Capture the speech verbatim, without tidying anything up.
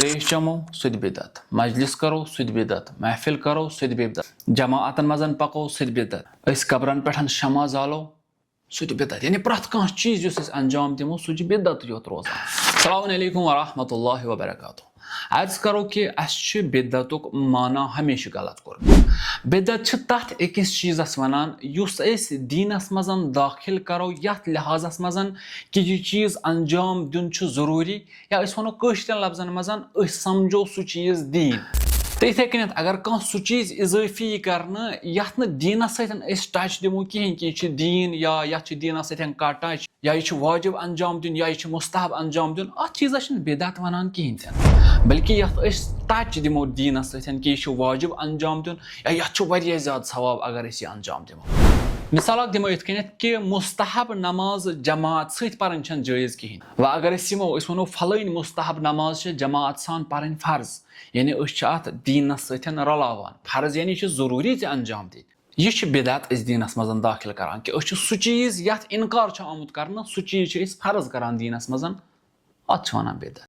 ترٛیش چمو، سُہ تہِ بدعت۔ مجلس کرو، سُہ تہِ بدعت۔ محفل کرو، سُہ تہِ بدعت۔ جماعتن منٛز پکو، سُہ تہِ بدعت۔ أسۍ قبرن پٮ۪ٹھ شمع زالو، سُہ تہِ بدعت۔ یعنی پرٛٮ۪تھ کانٛہہ چیٖز یُس أسۍ انجام دِمو، سُہ چھُ بدعتٕے یوت روزان۔ السلام علیکم ورحمۃ اللہ وبرکاتہ۔ عرض کرو کہِ اَسہِ چھُ بدعتُک معنی ہمیشہِ غلط کوٚرمُت۔ بدعت چھِ تَتھ أکِس چیٖزَس وَنان، یُس أسۍ دیٖنَس منٛز دٲخِل کرو یَتھ لحاظَس منٛز کہِ یہِ چیٖز انجام دیُن چھُ ضروٗری، یا أسۍ وَنو کٲشرٮ۪ن لفظن منٛز، أسۍ سمجھو سُہ چیٖز دیٖن۔ تہٕ یِتھَے کٔنٮ۪تھ اگر کانٛہہ سُہ چیٖز اضٲفی یی کرنہٕ یَتھ نہٕ دیٖنَس سۭتۍ أسۍ ٹچ دِمو کِہیٖنۍ، کہِ یہِ چھِ دیٖن یا یَتھ چھِ دیٖنَس سۭتۍ کانٛہہ ٹچ، یا یہِ چھُ واجب انجام دیُن یا یہِ چھُ مستحب انجام دیُن، اتھ چیٖزس چھِنہٕ بدعت ونان کِہیٖنۍ تہِ نہٕ۔ بلکہِ یتھ أسۍ ٹچ دِمو دیٖنس سۭتۍ کہِ یہِ چھُ واجب انجام دیُن یا یتھ چھُ واریاہ زیادٕ ثواب اگر أسۍ یہِ انجام دِمو۔ مثال اکھ دِمو یِتھ کٔنٮ۪تھ کہِ مستحب نماز جماعت سۭتۍ پرٕنۍ چھَنہٕ جٲیز کِہیٖنۍ۔ وۄنۍ اگر أسۍ یِمو، أسۍ ونو فلٲنۍ مستحب نماز چھِ جماعت سان پرٕنۍ فرض، یعنی أسۍ چھِ اتھ دیٖنس سۭتۍ رلاوان۔ فرض یعنی یہِ چھُ ضروٗری ژےٚ انجام دِنۍ۔ یہِ چھِ بدعت أسۍ دیٖنَس منٛز دٲخِل کران کہِ أسۍ چھِ سُہ چیٖز یَتھ اِنکار چھُ آمُت کرنہٕ، سُہ چیٖز چھِ أسۍ فرض کران دیٖنَس منٛز، اَتھ چھِ وَنان بدعت۔